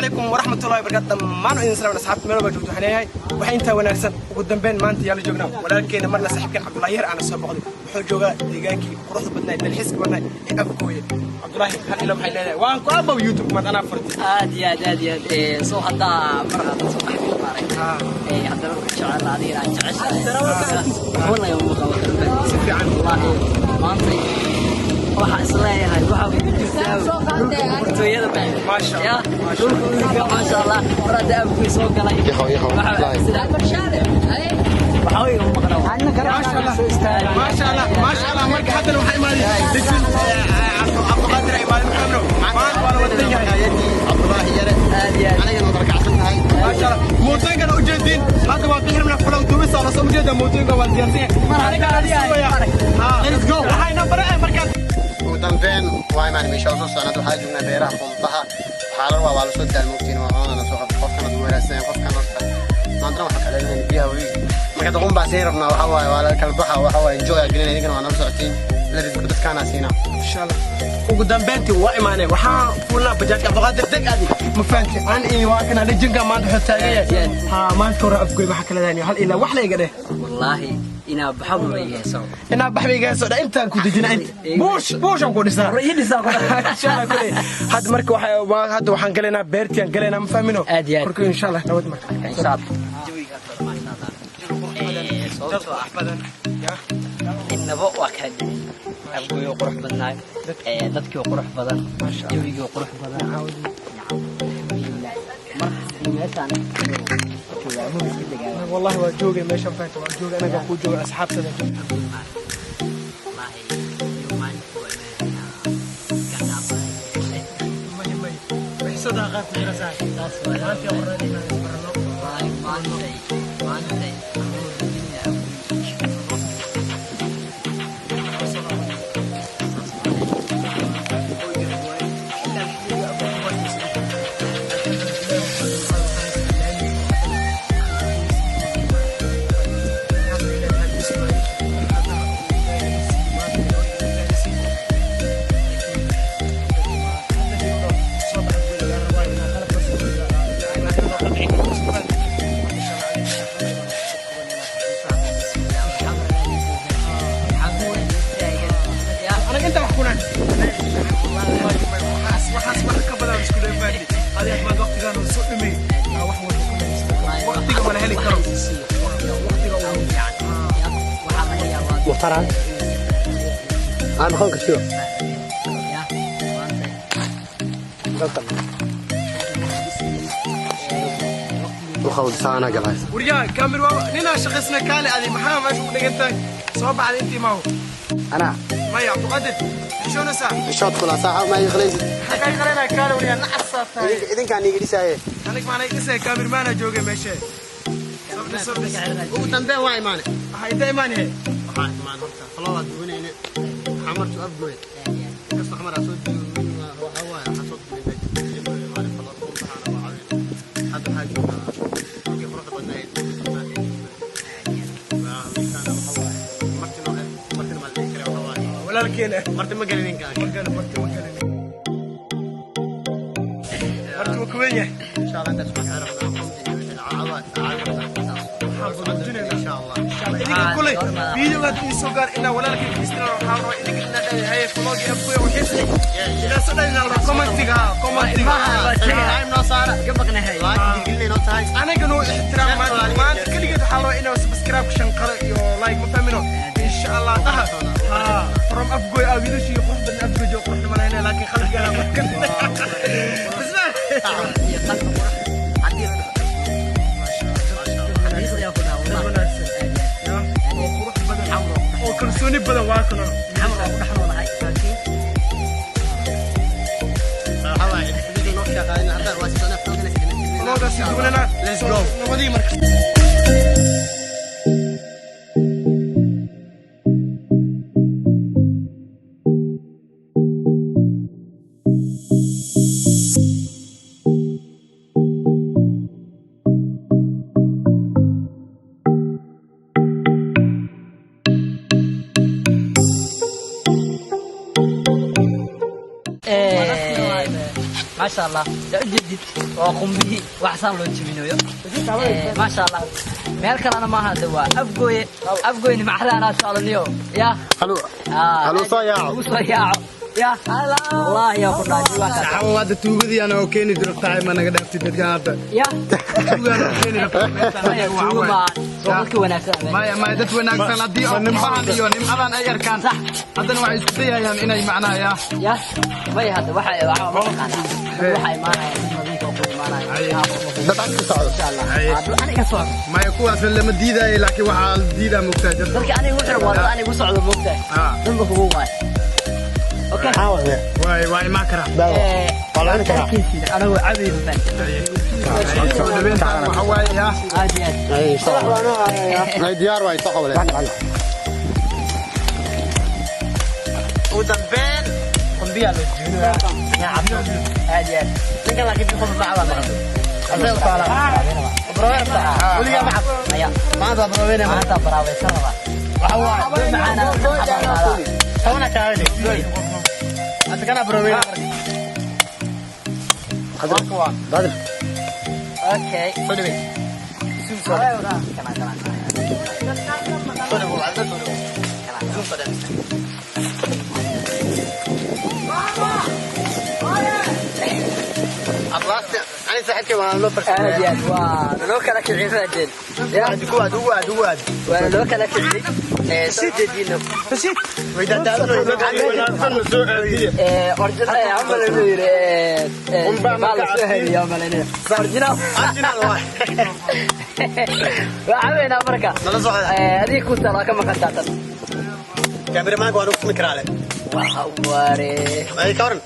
Calaykum waraxmatullahi wabarakaatu. Dhammaan idin salaam asxaabta meel walba joogto. Waxaan leeyahay waxa intaa wanaagsan. Ugu dambeyn maanta yaa la joognaa walaalkeena, marna saaxiibkeen Cabdullaahi Yar aana soo boqday. Wuxuu joogaa deegaankii quruxda badnaa, dalxiiska badnaa ee Afgooye. Cabdullaahi, hal ilo maxay leedahay? Waan ku abow YouTube maad anaa furtay. Aad iyo aad, aad iyo aad. Soo haddaa mar hadda soo baxay maaray haddana ku jecel adiga aad jeceshahay, wallahi uma qabo karo. Si fiican. Wallahi maanta waxa is leeyahay waxa ku jirtaa dhulka boqortooyada. Maasha Allah. Ya dhulka udugga, maasha Allah, mar hadda Afgooy soo galay waxa way uma maqnaa. Maasha Allah, maasha Allah, maasha Allah. Marka haddana waxaa imaaday dejin Cabduqaadir imaaday maxamno. Maanta waa la wadan yahay. Cabdulaahi Yare. Aad iyo aad. Anigana waad rakacsan tahay. Maasha Allah. Mootooyinkan ujeedin hadda waa bixirna fulow duubisa la soo ujeeda. Mootooyinka waa diyaarsan yahay. Aniga aan sugaya. Let's go. Waxay nambare markaan. Ugu dambeyn waa imaan meesha soo socnad. Waxaa joognaa beeraha qumbaha. Waxaa la rabaa, waa lasoo daalmoogtiin, waa oonana soo qabta qofkan ad weeraarsan qofkan. Horta maantana waxaa kaleelinayna biyaha webiga. Marka hadda qumbaa siin rabnaa. Waxaa waaye waa la kala baxa, waxaa waaye enjoy aa gelinaya. Idinkana waa nala socotiin. Let's go, dadkaanaa siinaa. Insha Allah. Ugu dambeyntii waa imaanay, waxaa fuulnaa bajaajka. Cabdiqaadir deg adi, ma fahanti an iyo waa kana dhejinka maanta wuxuu taagan yahay. Ha, maanta hore Afgoy maxaa kala leedahay? Hal ilaa wax la iga dheh. Wallaahi inaa baxaba ma iga heeso. Inaa baxba iga heeso dha, intaan ku dejina, inta buush buushan ku dhisaa. Ii dhisaa ku. Insha Allah. Kuley hadda marka waxa hadda waxaan galaynaa beertiaan galaynaa, ma fahmino? Aad iyo aad. Marka insha Allah nabad marka. Insha Allah jawiga maasha Allah. Sababtoo ah badan ya. Innaba waa kala duwan. Afgooyo qurux badnaay, dadkii qurux badan, jawigii qurux badan. Mar haddii meeshaan joogaa ma iska degaa. Wallahi waa joogay meeshan, fahamta, waa joogay anaga ku jooga asxaabtada. Wallaahi iyo maalinta waa imaanayaa. May may xisadaa qaar ku jira saaxiib. Saas waay. Maanta qornaa inaan isbarano. Wallaahi maantay maantay anuu rajinaya Afgooy. Anaga inta wax kunaan waxaas wax ka badan isku dheefaadi adiga maad waqtigaan oo soo dhumay wax walba ku dhamaysta. Waqtiga ma la heli karo, waqtiga uu Muxtaran aan noqon kartiyo dalkan ukhawdsaana galays. Waryaa kaamir waa ninaa shaqaysna kaale. Adi maxaa meesha u dhigan tahay? Soo baxda intii maaho. Anaa. Maya Cabdiqaadir, xishoonaysaa. Xishood kula saaxa ma iqlaysid. Maxaa kaa qalanaa? Kaale waryaa, nacasaa tahay. Idinkaan iiga dhisaaye. Anig maanay dhisay, kaamir maana joogay meesha. Soo dhis, soo dhis. Ugu dambeyn waa imaane. Waxaa inta imaanaya. Waxaa imaan horta faloodaa duwanayne xamartu Afgoy inkastoo xamaraa soo duwin. Waxaa waaye waxaa soo duway imaane falo qumbahaana waa caawin. Hadda waxaa joogaa dhulkii quruxda badnaa ee wiilkaana. Waxaa waaye martino martina ma la dhihi kara, waxaa waaye walaalkeena. Marti ma gelin ninkaan. Magala marti ma galin, marti wuu ka weyn yahay. Insha Allah intaas waxaan rabnaa qumbi iyo wixii caawaa caawin insha Allah. Idinka kuley videogaad ii soo gaar inaa walaalkay Kristina waxaa rabaa idinka inaa dhahay vlog Afgoy waxay inaa soo dhahay inaa commentiga commentiga. Time noo saara, like girgilinay noo tahay. Anaga noo ixtiraam. Maanta maanta keligeed waxaa rabaa inaa subscribe shanqaro iyo like, ma fahmino? Insha Allah dhaha ha from Afgoy aa wiilashii qurux badan. Afgoy joog quruxna malayna, laakiin qalbigaana bisma. Iyo qalbi qurux haddii la xaqiiqda ku dhaha. Dad wanaagsan ya oo qurux badan oo kalsooni badan waa kana. Xamar waa ku dhex noolahay laakiin waxaa waaye video noo shaqaadina hadda waa si soconaa vlogana. Vlogaasi duwanana. Let's go. Nabadii marka. Maasha Allah, saa u jeedid waa qumbihii wax saan loo jebinayo. Maasha Allah, meel kalena maaha de, waa Afgooye. Afgooye nimcadaanaa socdaniyo ya. Haluu soo yaaco. Uu soo yaaco ya, wallahi yaa ku dhahay waa kaas. Saxaabo, hadda tuugadii ana oo keeni rabtaa, ma naga dhaaftid dadkan hadda. Ya. Tuugaan oo keeni rabtaa meeshaan. Maya, Ayaga waxaa tuugo waaye. maa soo dadka wanaagsan. Maya, maya, dad wanaagsan haddii oo qumbahan iyo nimcadan ay arkaan, Sax. haddana waxay isku dayayaan inay macnaha ya. Ya, maya, hadda waxa ma taqaanaa, waxa imaanaya dad nadiif oo ku imaanaya. Dad agka socdo. Insha Allah. Hadduu aniga socdo. Maya, kuwaas lama diidaayo, laakiin waxaa la diidaa mogtahay dad. Dadka aniga wuxuu waa dad aniga u socdo, moogtahay. Dadba kugu waay, okay. Waay, waa imaan karaa. Waa la cuni karaa. Arkaysiin anagoo cabayno man. Soo dhaweyntaan waxa waaye ya. Aad iyo aad. Ay, diyaar waay, soo qabale. Ugu dambeyn qumbiyaa loo jebinayaa. Yaa cabdo, aad iyo aad. Ninkan laakiin si qof bacda maqan. Weligaa ma cab? Maya. Maanta waa baroobeynaya. Maanta baraaweysan rabaa. Waxa waaye macaana. Tabana kaawine. Hadda kana baroobeynaya. Badir. Okay. Soo dhaweyn. Soo kana kana. Soo dhaweyn. Soo dhaweyn. Soo dhaweyn. Ablaasta, ani saaxiibkay waan loo Aad iyo aad waa naloo kala kiciyey, fahanteen ya. Ugu aad, ugu aad, ugu aad. Waa naloo kala kiciyey. Soo jeediino. Original ama lagu yiri baa la soo heliya malaynaya original. Original waay. Waa cabeynaa marka. Nala socda. Adiga ku taal waa ka maqan taatan. Kaameramanka waan ugu sumi karaa le. Waxa ware. Ay, ka waran.